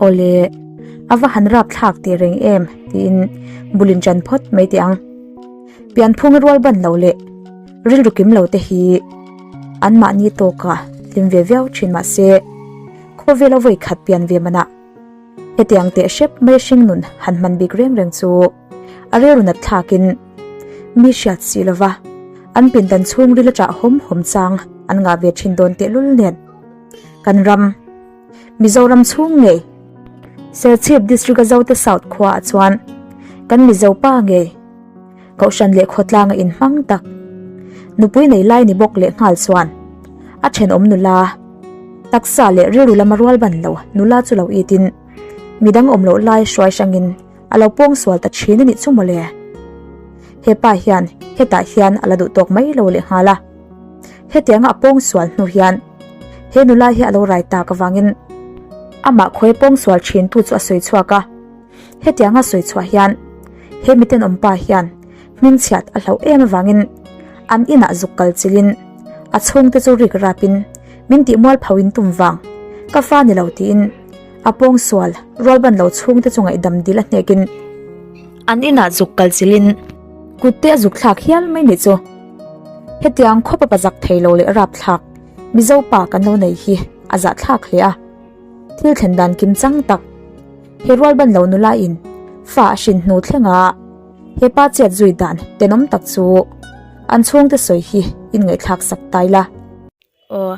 Awle, a va han rap thlak teh reng em tiin bul in ṭan phawt mai teh ang. Pianphunga rual ban lo leh rilru kim lo te hi anmahni tawka hlim ve viau thin mah se khawvela vawi khat pian ve manah hetiang teh hrep mai hringnun han hman bik reng reng chu a rilru nat thlakin mi hriat si lova an pindan chhungril a ṭah hawm hawm chang an ngah ve thin dawn tehlul nen kan ram Mizoram chhung ngei Serchhip District a Zote South khua ah chuan kan Mizo pa ngei Kohhran leh khawtlang a inhmang tak nupui nei lai ni bawk leh nghal chuan a thenawm nula taksa leh rilru lama rual ban lo nula chu lo it in midang awm loh lai hruai hrangin a lo pawng sual ta thin a nih chu mawle. He pa hian hetah hian a la duh tawk mai lo leh nghal a. Hetianga a pawng sual hnu hian he nula hi a lo rai tak avangin amah khawi pawng sual thin tu chu a sawi chhuak a. Hetianga sawi chhuah hian he miten awm pa hian hming chhiat a hlauh em avangin an inah zuk kal chilhin a chhungte chu rik rapin min tih mual pho in tum vang ka fa ni lo tiin a pawng sual rual ban lo chhungte chu ngaihdam dil a hnekin an inah zuk kal chilhin kut te a zuk thlak hial mai ni chu. Hetiang khawpa pa zak thei lo leh rap thlak Mizo pa kan lo nei hi a zah thlak hle a. Thil thlen dan kim chang tak he rual ban lo nula in fa a hrin hnu thlenga he pa chet zui dan tenawm tak chu an chhungte sawi hi in ngaihthlak sak tai la. Aw,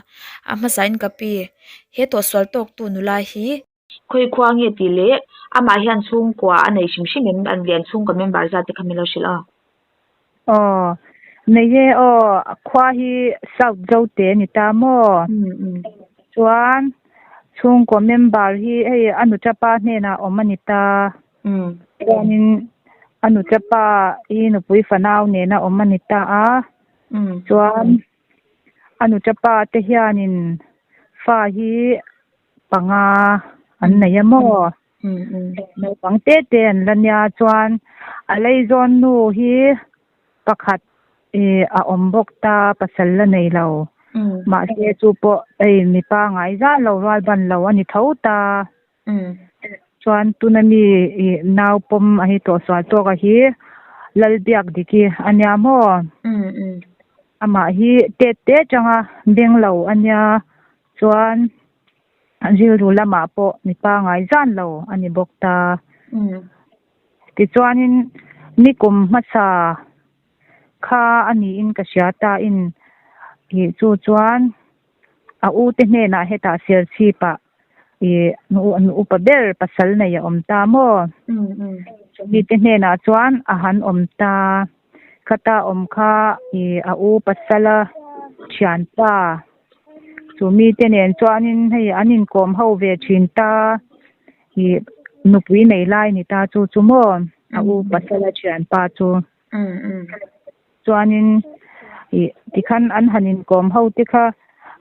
a hmasain ka pi, he tawhsual tawktu nula hi. Khawi khua nge tih leh amah hian chhungkua a nei hrim hrim em an lian chhungkua member zat te kha min lo hrilh a. Aw, nei e aw, khua hi South Zote a ni ta maw? Chuan chhungkua member hi hei a nuṭapa hnenah awm a ni ta. Chuanin a nuṭapa hi nupui fanau nena awm a ni ta a. Chuan a nuṭapa te hianin fa hi panga an nei a maw? Naupang te te an la nia chuan a leizawn nu hi pakhat ih a awm bawk ta pasal la nei lo mahse chu pawh hei mipa ngai zan lo rual ban lo a ni tho ta chuan tuna mi ih nau pawm a hi tawhsual tawk a hi Lalbiakdiki a nia maw? Amah hi tet te atanga beng lo a nia. Chuan rilru lamah pawh mi pangai zan lo a ni bawk ta. Tichuanin ni kum hmasa kha a niin ka hria ta in ih chu chuan a u te hnenah hetah Serchhipah ih an upa ber pasal nei a awm ta maw? Chumi te hnenah chuan a han awm ta. Khata awm kha ih a u pasala thianpa. Chu mite nen chuanin hei an inkawm ho ve thin ta ih nupui nei lai ni ta chu chu maw a u pasala thianpa chu chuanin ih tikhan an han inkawm ho te kha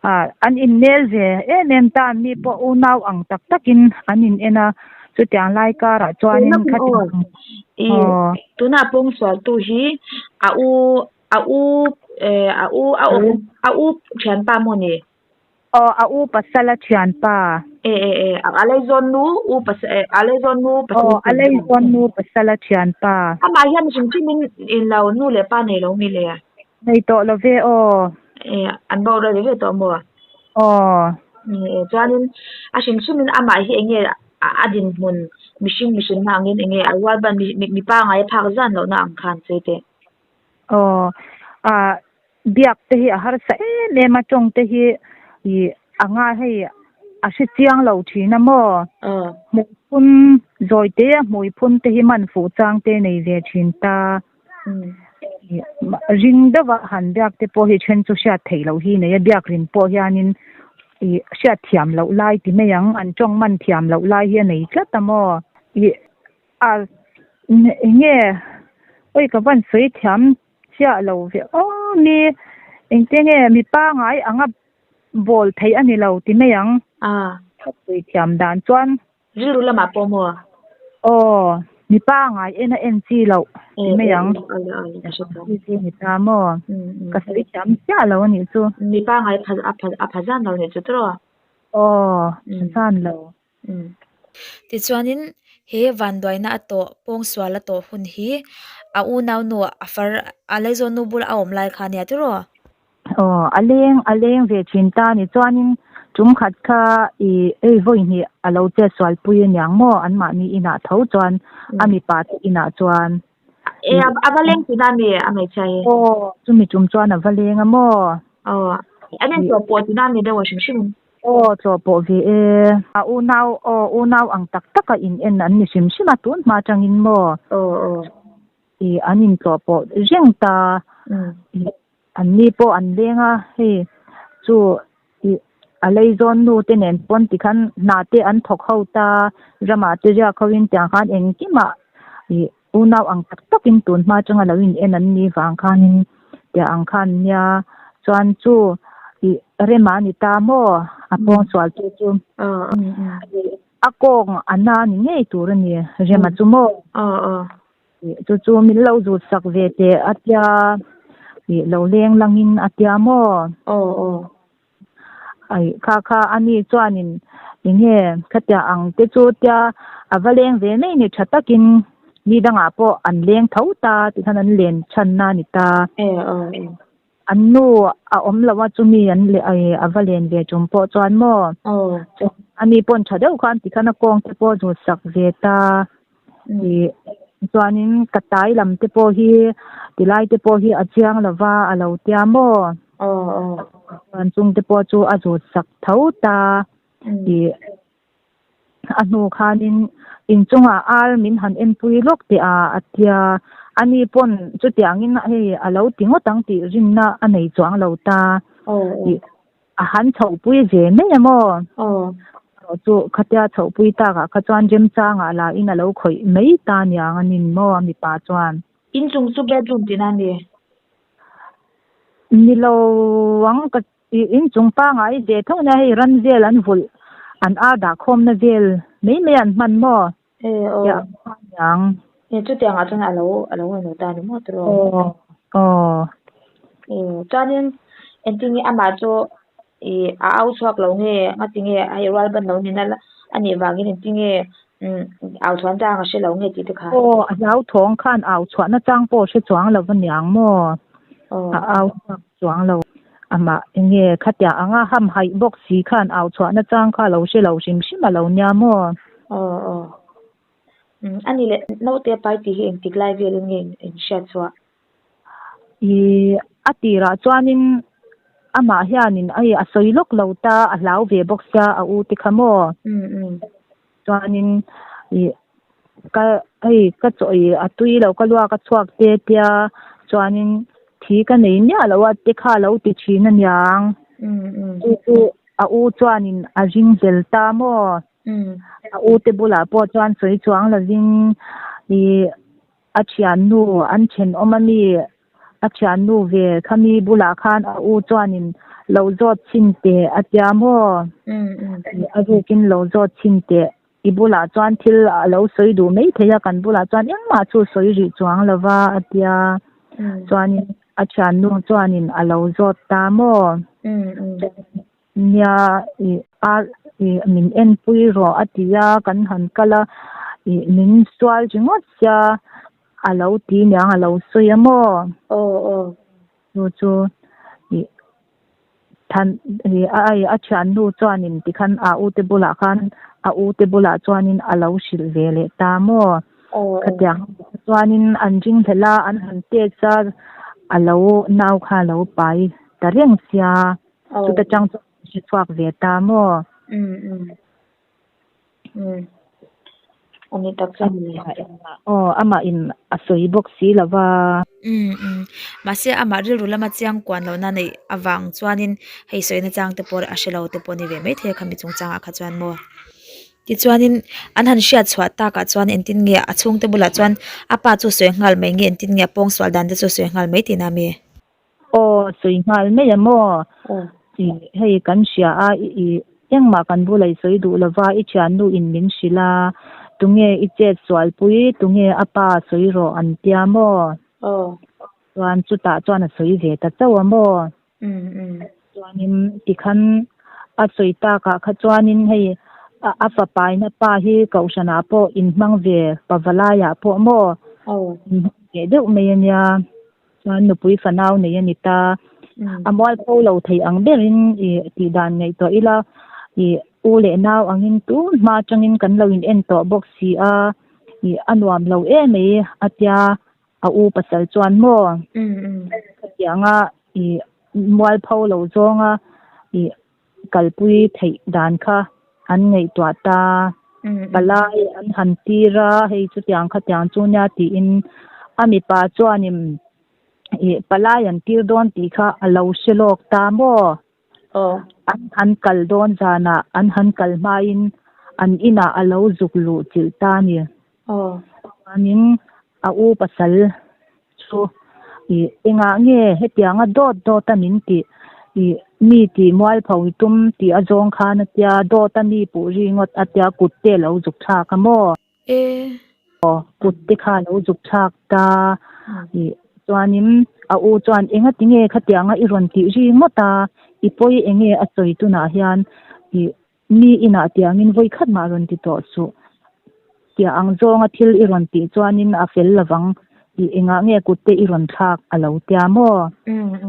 ah an innel ve em em ta mi pawh unau ang tak takin an in en a chutiang lai karah chuanin khatiang aw tunah pawngsual tu hi a u A u eh a u a awm a u thianpa maw ni? Aw a u pasal a thianpa. E e e a leizawn nu u pasal eh a leizawn nu pasal Aw a leizawn nu pasal a thianpa. Amah hian hrim hrim in in lo nu leh pa nei lo mi le? Nei tawh lo ve aw. E an boral ve ve tawh maw? Aw. E chuanin a hrim hrim in amah hi eng nge a dinhmun mihring mihrinna angin eng nge a rualban mipa ngai a phak zan lohna ang khan sawi teh. Aw, ah biak te hi a harsa em em a, tawng te hi ih a nga hei a hre chiang lo thin a maw? Hmui phun zawi te a hmui phun te hi man fuh chang te nei ve thin ta. Ih ring deuh a han biak te pawh hi then chu hriat theih loh hi nei a, biak rin pawh hianin ih hriat thiam loh lai ti mai ang, an tawng man thiam loh lai hi a nei tlat a maw? Ih A enge oi ka van sawi thiam chiah lo ve aw mi engte nge mi pangai anga bawl theih a ni lo ti mai ang ka sawi thiam dan chuan rilru lamah pawh maw aw mi pangai en a en chi loh ti mai ang chi ni ta maw ka sawi thiam chiah lo a nih chu mi pangai a pha zan lo nih chu tawh aw zan lo. Tichuanin he vanduaina a tawh pawngsual a tawh hun hi a unaunu a far a laizawnnu bula a awm lai kha a nia tiraw? Aw a leng a leng ve thin ta a ni. Chuanin tum khat kha ih hei vawi hnih a lo chet sual pui aniang maw anmahni inah tho chuan a mipa te inah chuan. E a va leng tihna a mi a hmeichhia hi? Aw chumi tum chuan a va leng a maw? Aw an intlawh pawh tihna a ni deuh a hrim hrim in. Aw tlawh pawh ve e. A unau aw unau ang tak taka in en an ni hrim hrim a tun hma atangin maw? Aw aw. Ih an intlawh pawh reng ta. Ih an ni pawh an leng a hei chu ih a leizawn nu te nen pawn tikhan hna te an thawk ho ta ramah te riak ho in tiang khan engkimah ih unau ang tak takin tun hma atanga lo in en an ni vang khanin tiang ang khan nia chuan chu ih rema a ni ta maw a pawngsual tu chu a kawng a na ni ngei tur a ni rema chu maw. Chu chu min lo zut sak ve teh a tia ih lo leng langin a tia maw? Aw aw. Ai kha kha a ni chuanin enge khatia ang te chu tia a va leng ve mai ni tha takin mi dangah pawh an leng tho ta tikhan an len chhanna a ni ta. E aw aw. An nu a awm lo a chumi an leh ai a va len ve tum pawh chuan maw ani pawn tha deuh khan tikhan a kawng te pawh zut sak ve ta ih chuanin ka tai lam te pawh hi tilai te pawh hi a chiang lo va a lo tia maw chuan chung te pawh chu a zut sak tho ta ih. A hnu khanin inchungah ar min han enpui lawk teh a, a tia. Ani pawn chutiangin hei a lo ti ngawt ang tih rinna a nei chuang lo ta. Ih a han chhohpui ve mai a maw? Chu khatia chhohpui takah kha chuan remchangah lahin a lo khawih mai ta niang a nin maw a mipa chuan. Inchung chu bedroom tihna a ni. Ni lo ang ka Ih inchung pangai ve tho nia hei ran vel an vulh an ar dah khawmna vel mai mai an hman maw? E aw. Tiang kha aniang. E chutiang ah chuan alo alo rawn ta ni maw tiraw? Aw aw. E chuanin engtin nge amah chu ih a au chhuak lo nge ngatinge hei rual ban lo nihna a nih vangin engtin nge umm au chhuah chang a hre lo nge tih te kha. Aw a hlau thawng khan au chhuahna chang pawh a hre chuang lo aniang maw? A au chhuak chuang lo. Amah enge khatiang anga hamhaih bawk si khan au chhuahna chang kha lo hre lo hrim hrim a lo nia maw? Aw aw. Umm a ni leh naute pai tih hi engtik lai velin nge in hriat chhuah? Ih a tirah chuanin amah hianin hei a sawi lawk lo ta a hlau ve bawk sia a u te kha maw? Umm umm. Chuanin ih ka hei ka chaw ih a tui lo ka luak a chhuak te tia chuanin thi ka nei miah lo a te kha lo ti thin aniang. Chu chu a u chuanin a ring hlel ta maw? A u te bulah pawh chuan sawi chuang lovin ih a thiannu an thenawm a mi A thiannu ve khami bulah khan a u chuanin lo zawt chhin teh a tia maw? A rukin lo zawt chhin teh. I bulah chuan thil a lo sawi duh mai thei a, kan bulah chuan engmah chu sawi rih chuang lo va a tia. Chuanin a thiannu chuanin a lo zawt ta maw? Nia ih a ih min enpui rawh a ti a, kan han kal a ih min sual ringawt sia a lo ti niang a lo sawi a maw? Aw aw. Chu chu ih than ih a a thiannu chuanin tikhan a u te bulah khan a u te bulah chuanin a lo hrilh ve leh ta maw? Aw aw. Khatiang chuanin an ringhlelh a an han test a a lo nau kha a lo pai ta reng sia. Chuta chang chu hre chhuak ve ta maw? Um um um ani tak chuan ni. Aw amah in a sawi bawk si lo va. Um um mahse amah rilru lama chiang kuan lohna neih avang chuanin hei sawina chang te pawh a hre lo te pawh a ni ve maithei a khami chungchangah kha chuan maw. Tichuanin an han hriat chhuah takah chuan engtin nge a chhungte bulah chuan a pa chu sawi nghal mai nge engtin nge a pawngsual dan te chu sawi nghal mai tihna ami? Aw, sawi nghal mai a maw? Ih, hei kan hria a, ih, engmah kan bula i sawi duh lova, i thiannu in min hrilh a, tunge i chet sualpui, tunge a pa sawi rawh an tia maw? Chuan chutah chuan a sawi ve ta chauh a maw? Chuanin tikhan a sawi takah kha chuanin hei. A fapaina pa hi kohhranah pawh inhmang ve pavalaiah pawh maw inhmang ve deuh mai a nia. Chuan nupui fanau nei a ni ta. A mualpho lo thei ang berin i tihdan ngaihtuah ila i u leh nau angin tun hma atangin kan lo in en tawh bawk si a, i a nuam lo em mai a tia a u pasal chuan maw khatianga i mualpho lo zawnga i kalpui theih dan kha an ngaihtuah ta. Palai an han tir a, hei chutiang khatiang chu nia tiin a mipa chuanin ih palai an tir dawn tih kha a lo hre lawk ta maw? An han kal dawn zanah an han kal hmain an inah a lo zuk luh chilh ta a ni. Chuanin a u pasal chu ih engah nge hetianga dawt dawt a min tih ih mi tih mualpho i tum tih a zawng khan a tia dawt a mi puh ri ngawt a tia kut te a lo zuk thlak a maw? Kut te kha a lo zuk thlak ta ih chuanin a u chuan engati nge khatianga i rawn tih ri ngawt a i pawi enge a sawi tunah hian ih Mi inah tiangin vawi khat mah rawn ti tawh suh. Tia ang zawnga thil i rawn tih chuanin a fel lovang tih engah nge kut te i rawn thlak a lo tia maw?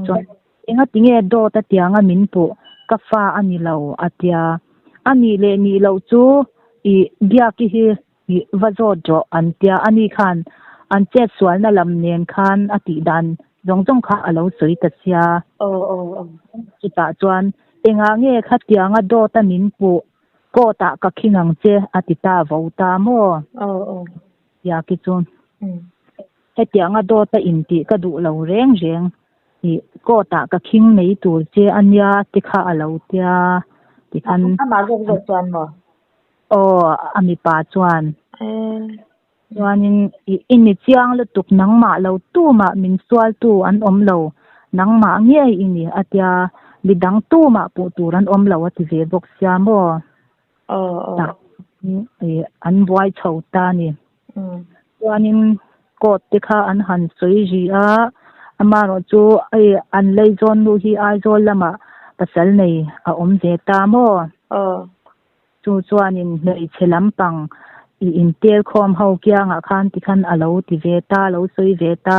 Chuan enga tinge dawt a tianga min puh ka fa a ni lo a tia. A nih leh nih loh chu i biaki hi i va zawt rawh an tia. Ani khan an chet sualna lam nen khan a tih dan zawng zawng kha a lo sawi ta sia. Chutah chuan engah nge khatianga dawt a min puh court ah ka khing ang che a ti ta vo ta maw? Biaki chu hetianga dawt a intih ka duh lo reng reng i court ah ka khing mai tur che a nia ti kha a lo tia tikhan. Amah zawk zawk chuan maw? Aw, a mipa chuan. Chuanin i ni chiang lutuk nangmah lo tumah min sualtu an awm lo, nangmah ngei i ni a tia, midang tumah puh tur an awm lo a ti ve bawk sia maw? Tah an buai chho ta a ni. Chuanin court te kha an han sawi rih a, amaherawh chu hei an leizawn nu hi Aizawl lamah pasal nei a awm ve ta maw? Chu chuanin hmeichhe lampang i intel khawm ho kiangah khan tikhan a lo ti ve ta, a lo sawi ve ta.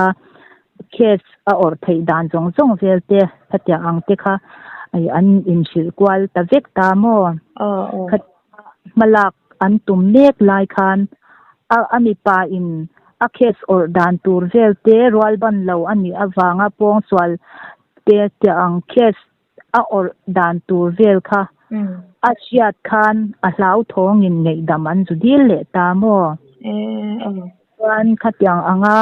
Case a awrh theih dan zawng zawng vel te khatiang ang te kha an inhrilh kual ta vek ta maw? Hmalak an tum mek lai khan a mipa in a case awrh dan tur vel te rualban lo a nih avanga pawngsual te tiang case a awrh dan tur vel kha a hriat khan a hlauthawngin ngaihdam an zu dil leh ta maw? Chuan khatiang anga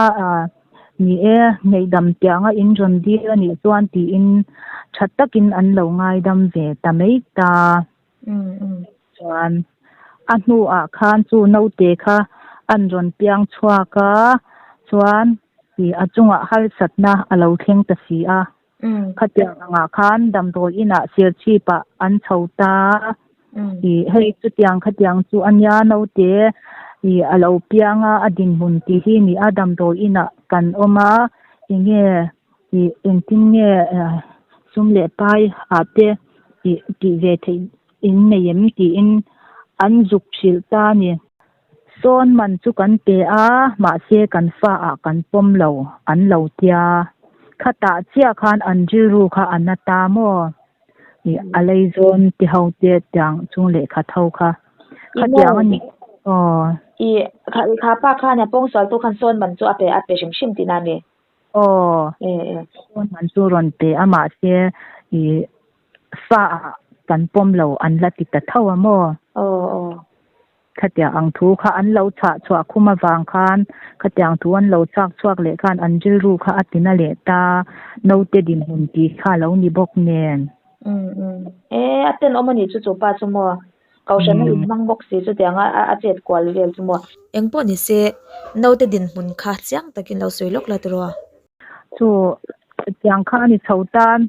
ni e, ngaihdam tianga in rawn dil a nih chuan tiin tha takin an lo ngaidam ve ta mai ta. Chuan a hnuah khan chu naute kha an rawn piang chhuak a, chuan a chungah harsatna a lo thleng ta si a. Khatiang angah khan damdawi inah Serchhip-ah an chho ta. Ih hei chutiang khatiang chu a nia naute ih a lo piang a, a dinhmun tih hi ni a damdawi inah kan awm a, enge ih engtin nge sum leh pai ah te ih tih ve theih in nei em tiin an zuk hrilh ta a ni. Sawn man chu kan pe a, mahse kan fa ah kan pawm lo, an lo tia. Khatah chiah khan an rilru kha a na ta maw? Ih a leizawn ti ho te tiang chung lehkha tho kha. Khatiang a ni. Aw. Ih kha pa khan a pawngsual tu khan sawn man chu a pe a pe hrim hrim tihna a ni. Aw. Sawn man chu rawn pe a, mahse ih fa ah kan pawm lo an la ti ta tho a maw? Aw aw. Khatiang ang thu kha an lo chhah chhuah khum avang khan khatiang thu an lo chhak chhuak leh khan an rilru kha a tina leh ta, naute dinhmun tih kha a lo ni bawk nen. Umm umm. E a tenawm a nih chu chu pa chu maw? Kohhran a inhmang bawk si chutiang a a chet kual vel chu maw? Engpawh ni se, naute dinhmun kha chiang takin lo sawi lawk la tiraw? Chu tiang kha a ni chho tan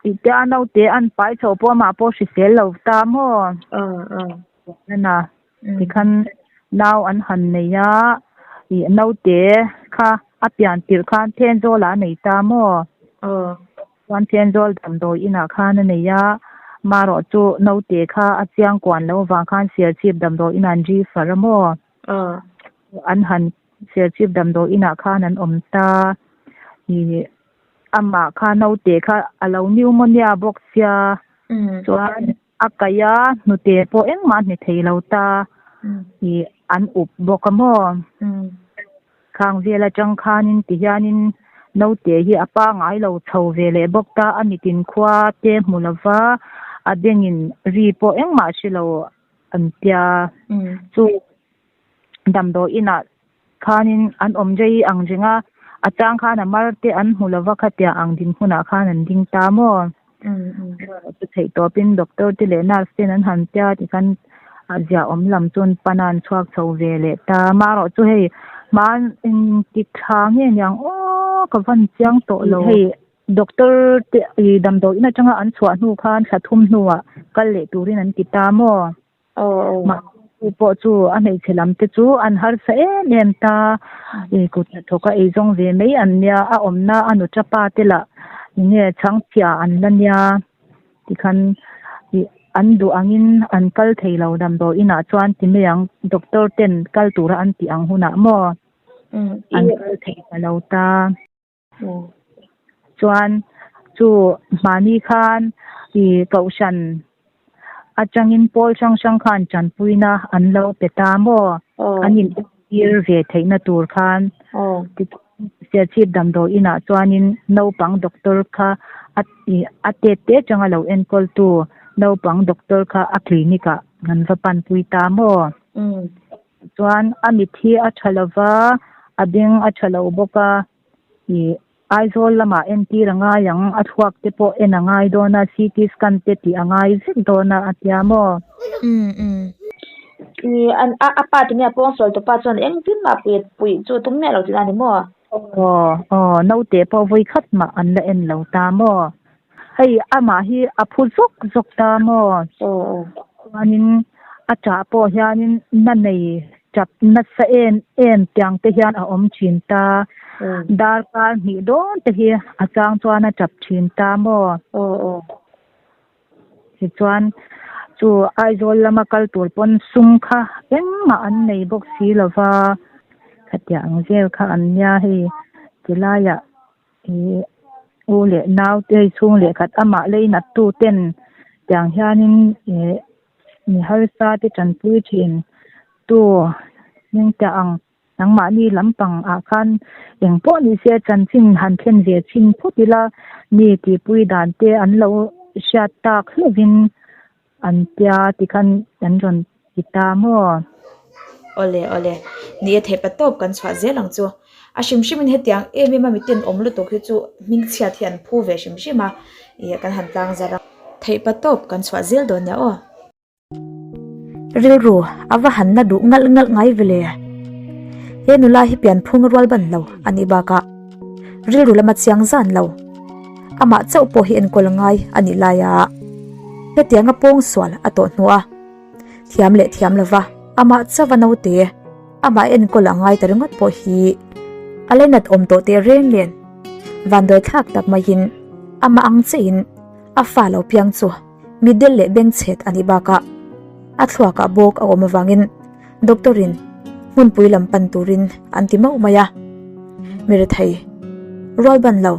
tihte a naute an pai chho pawh amah pawh hrisel lo ta maw? Nana tikhan nau an han nei a, ih naute kha a pian tirh khan Thenzawl ah a nei ta maw? Chuan Thenzawl damdawi inah khan a nei a, Marawh chu naute kha a chiang kuan lo avang khan Serchhip damdawi inah an refer a maw? An han Serchhip damdawi inah khan an awm ta. Ih amah kha naute kha a lo pneumonia bawk sia chuan a kaih a hnute pawh engmah a hni thei lo ta. Ih an up bawk a maw? Khang vel atang khanin ti hianin naute hi a pangai lo chho ve leh bawk ta a mitin khua te hmu lova a bengin ri pawh engmah hre lo an tia chu damdawi inah khanin an awm rei ang reng a a chang khan a mar te an hmu lova khatia ang dinhmunah khan an ding ta maw. Chu theih tawpin doctor te leh nurse ten an han tia tikhan a ziahawm lam chuan pan a an chhuak chho ve leh ta. Amaherawh chu hei hman engtik thla nge niang aw ka van chiang tawh lo. Hei doctor te ih damdawi in atanga an chhuah hnu khan thla thum hnuah kal leh turin an ti ta maw? Mahse pawh chu a hmeichhe lam te chu an harsa em em ta. Ih kut hnathawk a eizawng ve mai an nia, a awmna a nuta pa te lah enge chhangchhia an la nia tikhan ih an duh angin an kal thei lo damdawi inah chuan ti mai ang doctor ten kal tura an tih ang hunah maw an kal thei ta lo ta. Chuan chu hmani khan ih kohhran atangin pawl hrang hrang khan tanpuina an lo pe ta maw? An in tir ve theihna tur khan Serchhip damdawi inah chuanin naupang doctor kha a ih a tet te atanga lo enkawltu naupang doctor kha a clinic ah an va panpui ta maw? Chuan a mit hi a tha lova a beng a tha lo bawk a. Ih Aizawl lamah entir a ngai ang, a thluak te pawh en a ngai dawn a, CT scan te tih a ngai vek dawn a a tia maw? Umm umm. Ih an a a pa tinge a pawngsual tawpa chuan engtin mah puih puih chu tum miah lo tihna a ni maw? Aw aw naute pawh vawi khat mah an la en lo ta maw? Hei amah hi a phu zawk zawk ta maw? Aw aw. Chuanin a ṭah pawh hianin na nei ṭap nasa em em tiang te hian a awm ṭhin ta. Darkar hnih dawn te hi a chang chuan a ṭap ṭhin ta maw? Aw aw. Tichuan chu Aizawl lama kal tur pawn sum kha engmah an nei bawk si lova, khatiang ang vel kha an nia hei tilaiah Ih u leh nau te hei chhung leh khat amah lei nat tu ten tiang hianin ih mi harsa te tanpui thin tu hming te ang nangmahni lampang ah khan engpawh ni se chanchin han thlen ve thin phawt ila mi tihpui dan te an lo hriat tak hlauhin An tia tikhan an rawn ti ta maw? Awle awle, ni e theih pa tawp kan chhuah zel ang chu. A hrim hrim in hetiang em em a miten awm lutuk hi chu hmingchhiat hi an phu ve hrim hrim a, ih kan han tlang zar a. Theih pa tawp kan chhuah zel dawn nia aw. Rilru a va han na duh ngalh ngalh ngai ve le. He nula hi pianphung a rual ban lo a nih bakah rilru lama chiang zan lo. Amah chauh pawh hi enkawl ngai a nih laia hetianga pawngsual a tawh hnu a, thiam leh thiam lova amah chauha naute amah enkawl a ngai ta ringawt pawh hi a lainat awm tawh teh reng nen vanduai thlak tak maiin amah ang chiahin a fa lo piang chu mitdel leh bengchhet a nih bakah a thluakah bawk a awm avangin Doctor in hmunpui lam pan turin an ti mauh mai a, mi rethei rual ban lo,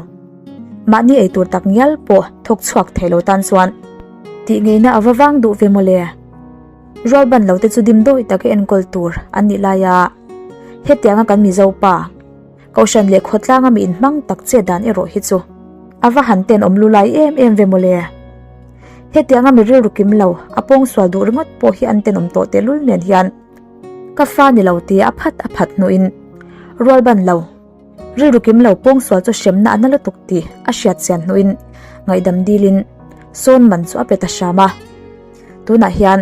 mahni ei tur tak ngial pawh thawk chhuak thei lo tan chuan tih ngeina a va vang duh ve mawle. Rual ban lo te chu dim dawi taka enkawl tur an nih laia hetianga kan Mizo pa Kohhran leh khawtlanga mi inhmang tak che dan erawh hi chu a va han tenawm lu lai em em ve mawle. Hetianga mi rilru kim lo a pawngsual duh ringawt pawh hi an tenawm tawh tehlul nen hian ka fa ni lo tia a phat a phat hnuin rual ban lo rilru kim lo pawngsual chu hremna a na lutuk tih a hriat chian hnuin ngaihdam dilin sawn man chu a pe ta hram a. Tunah hian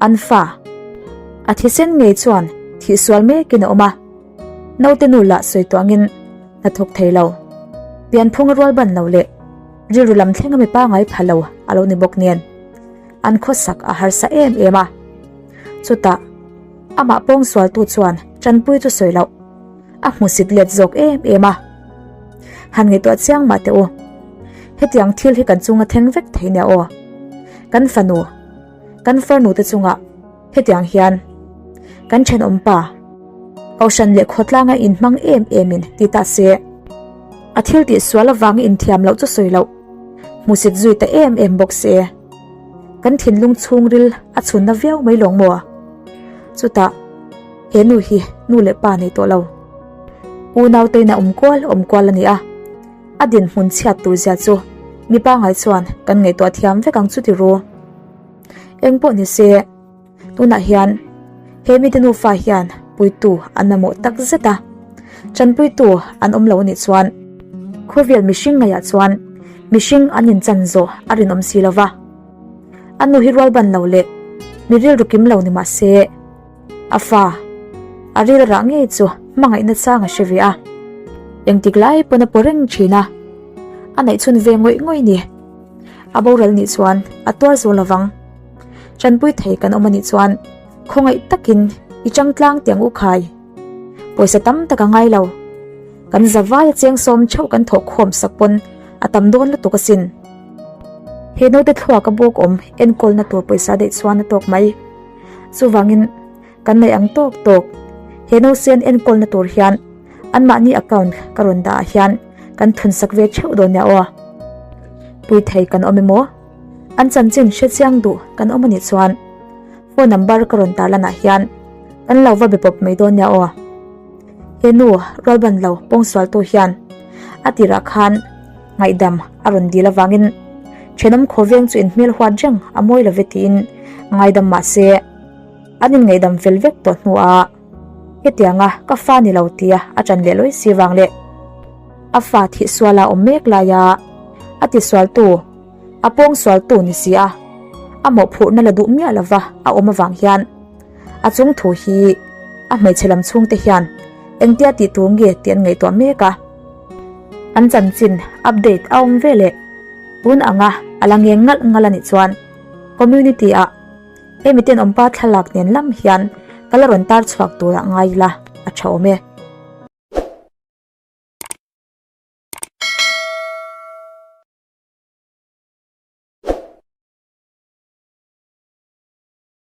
an fa a thisen ngei chuan thihsual mekin a awm a. Naute nu lah sawi tawh angin hnathawk thei lo, pianphung a rual ban lo leh rilru lam thleng a mi pangai pha lo a lo ni bawk nen an khawsak a harsa em em a. Chutah amah pawngsualtu chuan tanpui chu sawi loh a hmusit let zawk em em a. Han ngaihtuah chiang mah teh u, hetiang thil hi kan chunga thleng vek thei nia aw. Kan fanu, kan farnu te chungah hetiang hian kan thenawm pa Kohhran leh khawtlanga inhmang em em in ti ta se. A thil tih sual avanga inthiam loh chu sawi loh, hmusit zui ta em em bawk se. Kan thinlung chhungril a chhunna viau mai lawng maw? Chutah he nu hi nu leh pa nei tawh lo. Unau tein a awm kual awm kual a ni a, a dinhmun chhiat tur zia chu mi pangngai chuan kan ngaihtuah thiam vek ang chu ti ru. Eng pawh ni se, tunah hian he mite nufa hian puitu an mamawh tak zet a, tanpuitu an awm lo a nih chuan khawvel mihring ngaiah chuan mihring an inchan zawh a rinawm si lo va. A nu hi rual ban lo leh mi rilru kim lo ni mah se, A fa, a ril rah ngei chu hmangaihna chang a hre ve a, engtik lai pawn a paw reng thin a, a neihchhun ve ngawih ngawih ni. A boral nih chuan a tuar zo lovang. Tanpui thei kan awm a nih chuan khawngaih takin i chang tlang tiang u khai. Pawisa tam tak a ngai lo. Kan zavai a cheng sawm theuh kan thawh khawm sak pawn a tam dawn lutuk asin. He naute thluak a bawk awm enkawlna tur pawisa daih chuan a tawk mai. Chuvangin kan neih ang tawk tawk he nausen enkawlna tur hian anmahni account ka rawn dah ah hian kan thun sak ve theuh dawn nia aw. Pui thei kan awm emaw? An chanchin hre chiang duh kan awm anih chuan phone number ka rawn tar lanah hian kan lo va be pawp mai dawn nia aw. He nu rualban lo pawngsualtu hian a tirah khan ngaihdam a rawn dil avangin thenawm khawveng chu inhmel huat reng a mawi love tiin ngaidam mah se an inngaihdam fel vek tawh hnuah hetianga ka fa ni lo tia a ṭan leh lawi si vang leh a fa thih suala awm mek laia a tisualtu a pawngsualtu ni si a a mawhphurhna la duh miah lova a awm avang hian a chung thu hi a hmeichhe lam chhungte hian engtia tih tur nge tih an ngaihtuah mek a. An chanchin update a awm ve leh tun anga a la ngeng ngalh ngalh a nih chuan community ah hemi tenawmpa thlalak nen lam hian ka la rawn tar chhuak turah ngai ila a tha awm e.